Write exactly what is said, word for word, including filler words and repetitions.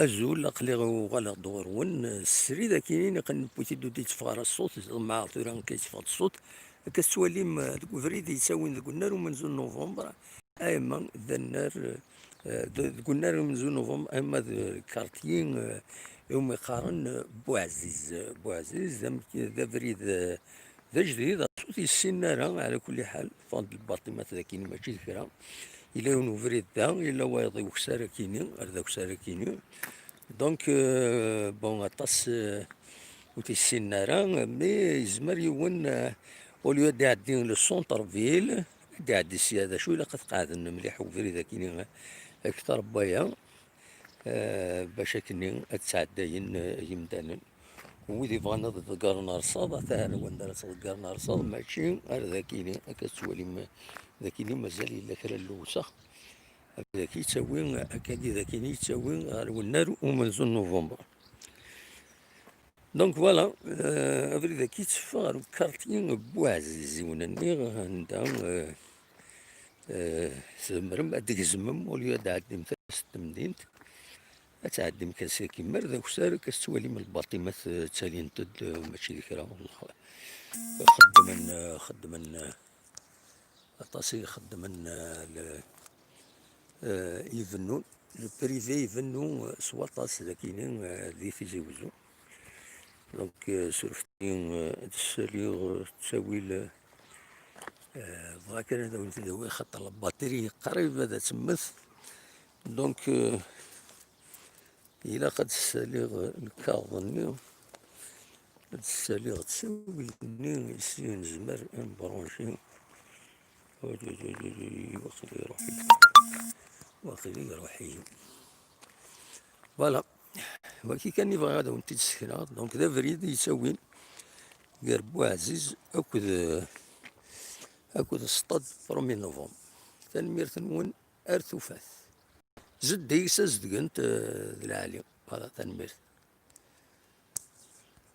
Azul, aql-i uɣaleɣ-d ɣur-wen. Srid akkin, iqqen newwi-t-id ur d-yetteffeɣ ara ṣṣut, ḍemɛeɣ tura akka yetteffeɣ-d ṣṣut. Akka tettwalim, eh, deg ubrid yettawin deg unnar umenzu n Nuvember, ayma d annar, eh, d-, deg unnar umenzu n Nuvember, ayma d kartyi, eh, iwumi qqaren, eh, Buɛziz. Buɛziz, d am-, d abrid, eh, d ajdid, ur t-yessinen ara, ɛla kulli ḥal, ffɣen-d lbaṭimat dagi, mačči d kra. Yella yiwen ubrid da, yella wayeḍ i ukessar akkin-i, ar d akessar akkin-i. Donc, euh, bon, aṭas, euh, ur t-yessinen ara, mais yezmer yiwen, euh, au lieu ad iɛeddi le centre-ville, ad iɛeddi sya, d acu ilaq ad qeɛden mliḥ ubrid akkin-i, akter n waya. Eh, bac akkenni ad sɛeddayen, eh, yimdanen. Wid yebɣan ad ḍeggren rrṣaḍ, ata ar wanda ara ttḍeggren rrṣaḍ, mačči ar d akini, akka tettwalim, d akini mazal yella kra n lewsex. Dagi yettawi, akkagi d akini yettawi ɣer wennar umenzu n Nuvember. Donc voilà, euh, abrid-agi yetteffeɣ ɣer ukarti n Buɛziz, yiwen-nni anda, euh, euh, tzemrem ad d-gezmem, au lieu ad tɛeddim tasa n temdint, ad tɛeddim kan s akimar d akessar, akka tettwalim lbaṭimat, euh, ttalint-d, euh, mačči d kra, wallah. Xeddmen, euh, xeddmen, euh, Aṭas i ixeddmen, eh, le, eh, ibennun. Le privé ibennu, eh, s waṭas dagini, eh, di Tizi Wezzu. Donc, eh, surfet-iyi, eh, ad ssaliɣ, eh, ttawil, eh, bɣiɣ kan ad awen-t-id-awiɣ, xaṭer la batterie qrib ad temmet. Donc, eh, Ilaq ad ssaliɣ lkaɣeḍ-nni, ad ssaliɣ ttawilt-nni, si nezmer ad nbranci. Waqil iruḥ-iyi. Waqil iruḥ-iyi. Voilà. Wagi kan i bɣiɣ ad awen-t-id-ssekneɣ. Donc, d abrid yettawin gar Buɛziz akked, akked Stade premier novembre. Tanemmirt-nwen, ar tufat. Zeddig sazedgent, eh, d lɛali. Voilà, tanemmirt.